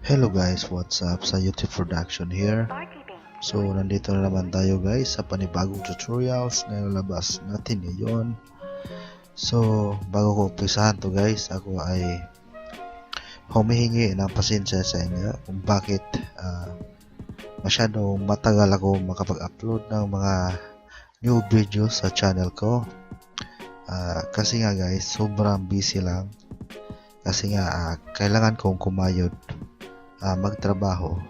Hello guys, what's up sa YouTube production here. So nandito na naman tayo guys sa panibagong tutorials na lalabas natin ngayon. So bago ko umpisahan to guys, ako ay humihingi ng pasensya sa inyo kung bakit masyadong matagal ako makapag-upload ng mga new videos sa channel ko. Kasi nga guys, sobrang busy lang. Kasi nga kailangan kong kumayod magtrabaho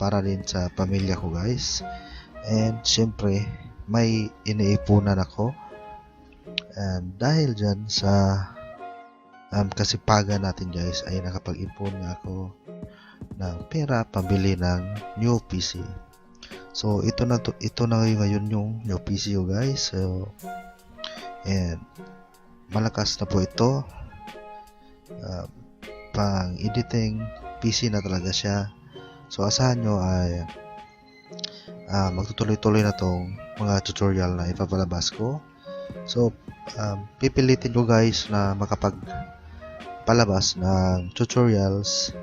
para din sa pamilya ko guys, and syempre may iniipunan ako, and dahil dyan sa kasipagan natin guys ay nakapag-ipon nga ako ng pera pambili ng new PC. So ito na ngayon yung new PC ko guys. So and malakas na po ito, pang editing PC na talaga siya. So asahan nyo ay magtutuloy-tuloy na tong mga tutorial na ipapalabas ko. So pipilitin ko guys na makapagpalabas ng tutorials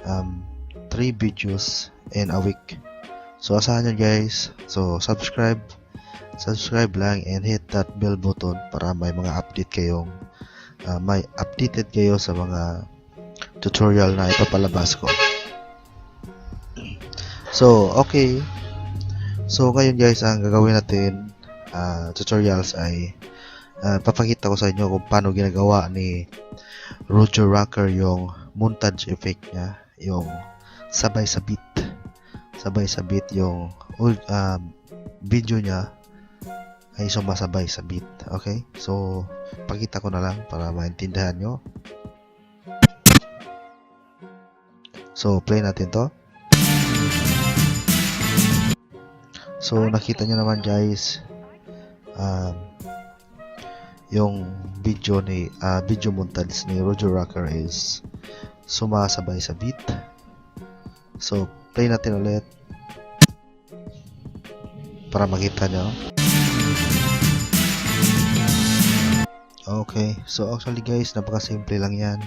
3 videos in a week. So asahan nyo guys. So subscribe lang and hit that bell button para may mga update kayong may updated kayo sa mga tutorial na ipapalabas ko. So okay, so ngayon guys ang gagawin natin tutorials ay papakita ko sa inyo kung paano ginagawa ni Roger Rocker yung montage effect niya, yung sabay sa beat yung video niya ay sumasabay sa beat. Okay, so pakita ko na lang para maintindihan nyo. So play natin to. So nakita nyo naman guys, yung video montage ni Roger Rocker is sumasabay sa beat. So play natin ulit para makita nyo. Okay, so actually guys, napakasimple lang yan.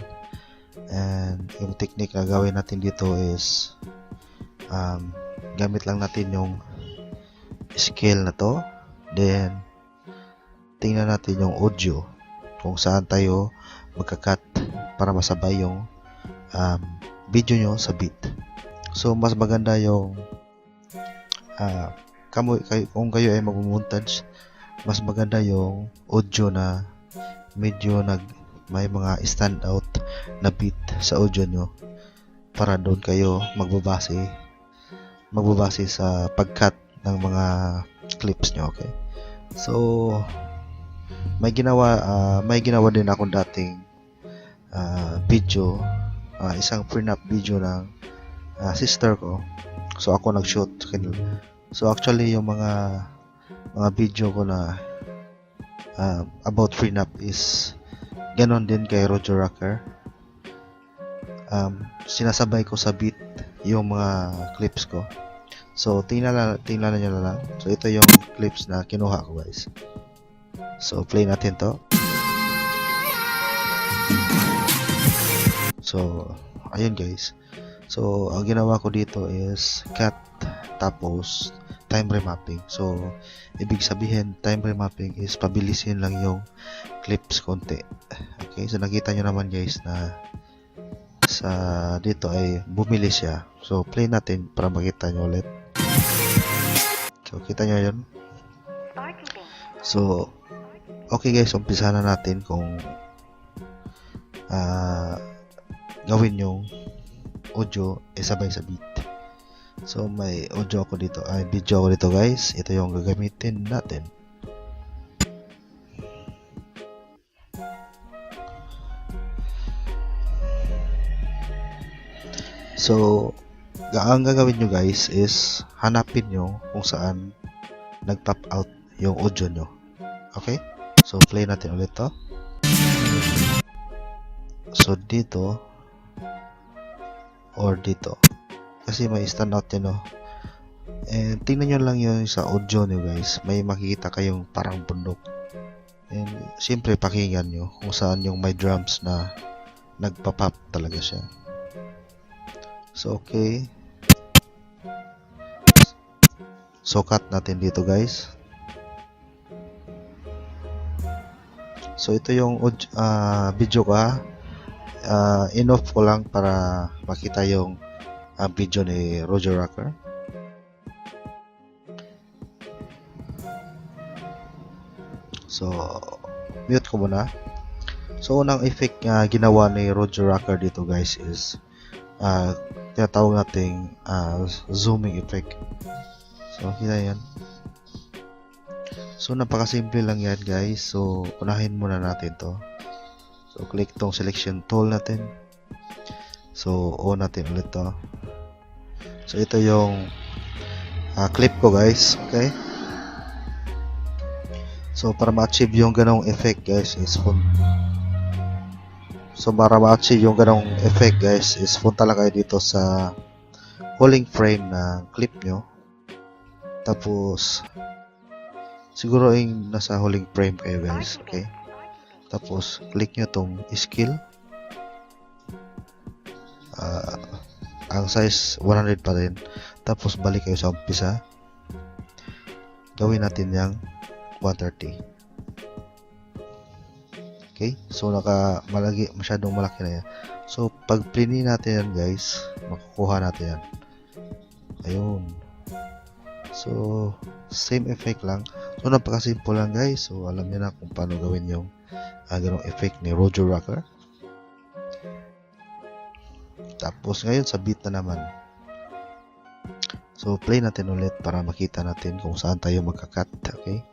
And yung technique na gawin natin dito is gamit lang natin yung scale na to, then tingnan natin yung audio kung saan tayo magka-cut para masabay yung video nyo sa beat. So mas maganda yung kung kayo ay mag-montage, mas maganda yung audio na medyo may mga stand out na beat sa audio nyo, para doon kayo magbabase sa pag-cut ng mga clips nyo. Okay, so may ginawa din akong dating video, isang prenup video ng sister ko. So ako nag-shoot. So actually yung mga video ko na about prenup is ganon din kay Roger Rocker. Sinasabay ko sa beat yung mga clips ko. So tingnan nyo na lang. So ito yung clips na kinuha ko guys. So play natin to. So ayun guys. So ang ginawa ko dito is cut tapos time remapping. So ibig sabihin time remapping is pabilisin lang yung clips konti. Okay, so nakita nyo naman guys na sa dito ay bumili siya. So play natin para makita nyo ulit. So kita nyo yun. So okay guys, umpisa na natin kung gawin yung audio sabay sa beat. So may audio ako dito, video ako dito guys. Ito yung gagamitin natin. So ang gagawin nyo guys is hanapin nyo kung saan nag-pop out yung audio nyo. Okay, so play natin ulit to. So dito or dito, kasi may stand out yun, no? And tingnan nyo lang yun sa audio nyo guys, may makikita kayong parang bundok. And siyempre pakinggan nyo kung saan yung may drums na nagpa-pop talaga siya. So okay. So cut natin dito guys. So ito yung video ko ha. In-off ko lang para makita yung video ni Roger Rocker. So mute ko muna. So unang effect ginawa ni Roger Rocker dito guys is tinatawag nating zooming effect. So kita yan. So napakasimple lang yan guys. So unahin muna natin to. So click tong selection tool natin. So on natin ulit to. So ito yung clip ko guys. Okay. So para ma-achieve yung ganong effect guys is punta lang kayo dito sa holding frame na clip nyo. Tapos siguro yung nasa holding frame kayo guys. Okay. Tapos click nyo tong skill. Ang size 100 pa rin. Tapos balik kayo sa umpisa. Gawin natin yung 130. Okay, so masyadong malaki na yan. So pag plini natin yan guys, makukuha natin yan. Ayun. So same effect lang. So napakasimple lang guys. So alam niyo na kung paano gawin yung ganong effect ni Roger Rocker. Tapos ngayon sa beat na naman. So play natin ulit para makita natin kung saan tayo magka-cut. Okay.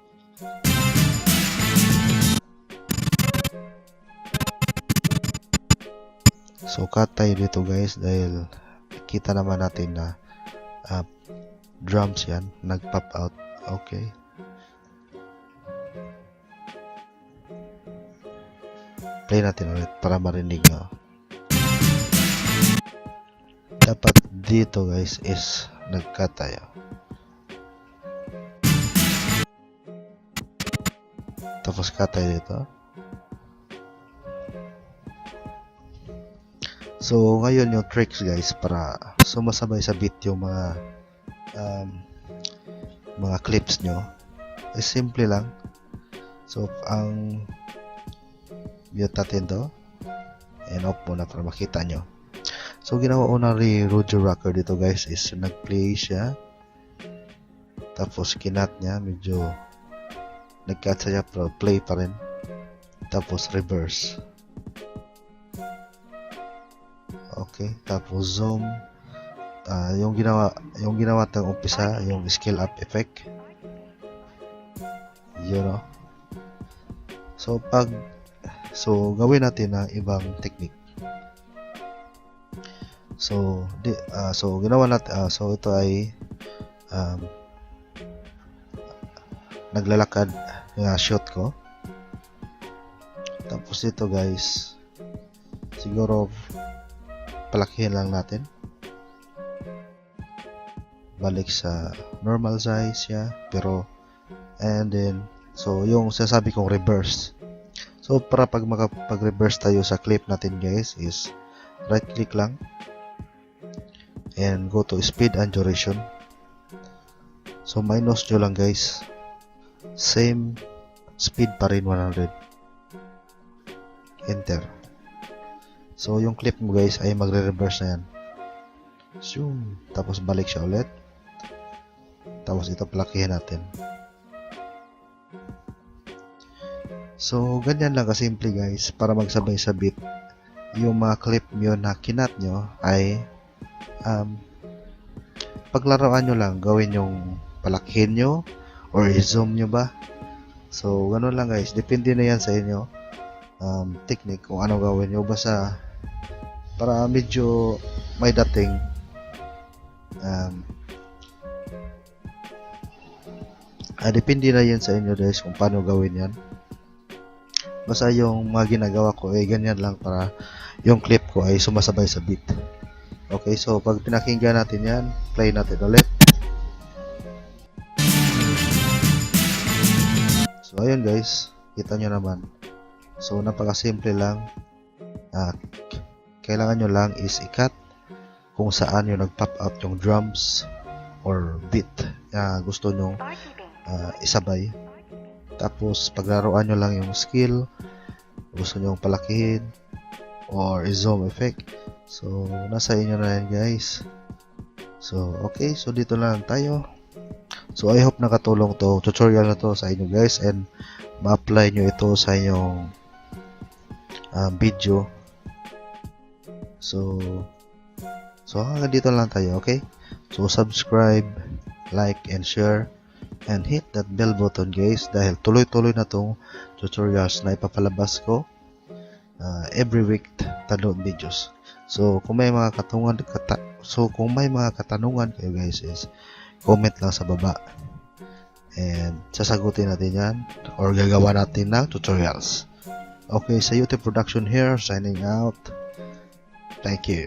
So cut tayo dito guys dahil kita naman natin na drums yan nag-pop out. Okay. Play natin ulit para marinig nyo. Dapat dito guys is nag-cut tayo. Tapos cut tayo dito. So ngayon yung tricks guys para sumasabay sa beat yung mga clips nyo is simple lang. So ang mute natin to and off muna para makita nyo. So ginawa una ni Roger Rocker dito guys is nag-play siya. Tapos kinat niya, medyo nag-cut siya pero play pa rin. Tapos reverse. Okay, tapos zoom. Yung ginawa tayong umpisa, yung scale up effect. Yun o. So gawin natin na ibang technique. So ginawa natin, so ito ay naglalakad yung shot ko. Tapos ito guys, siguro palakihin lang natin. Balik sa normal size siya, pero and then so yung sasabi kong reverse. So para pag makapag-reverse tayo sa clip natin guys is right click lang and go to speed and duration. So minus nyo lang guys, same speed pa rin 100. Enter. So yung clip mo guys ay magre-reverse na yan. Zoom. Tapos balik siya ulit. Tapos ito palakihin natin. So ganyan lang kasimple guys para magsabay sa beat. Yung mga clip nyo na kinat nyo ay paglaruan nyo lang, gawin yung palakihin nyo or i-zoom nyo ba. So ganun lang guys, depende na yan sa inyo technique kung ano gawin nyo. Basta para medyo may dating depende na yan sa inyo guys kung paano gawin yan. Basta yung mga ginagawa ko ay ganyan lang para yung clip ko ay sumasabay sa beat. Okay, so pag pinakinggan natin yan, play natin ulit. So ayun guys, kita nyo naman. So napakasimple lang. Kailangan nyo lang is i-cut kung saan yung nag-pop out yung drums or beat na gusto nyo isabay. Tapos paglaruan nyo lang yung skill gusto nyo palakihin or zoom effect. So nasa inyo na yan guys. So okay, so dito na lang tayo. So I hope nakatulong to tutorial na to sa inyo guys and ma-apply nyo ito sa inyong video. So hanggang dito lang tayo, okay? So subscribe, like, and share, and hit that bell button guys dahil tuloy-tuloy na tong tutorials na ipapalabas ko every week talon videos. So kung may mga katanungan kayo guys is comment lang sa baba and sasagutin natin yan or gagawa natin ng tutorials. Okay, sa YouTube Production here, signing out. Thank you.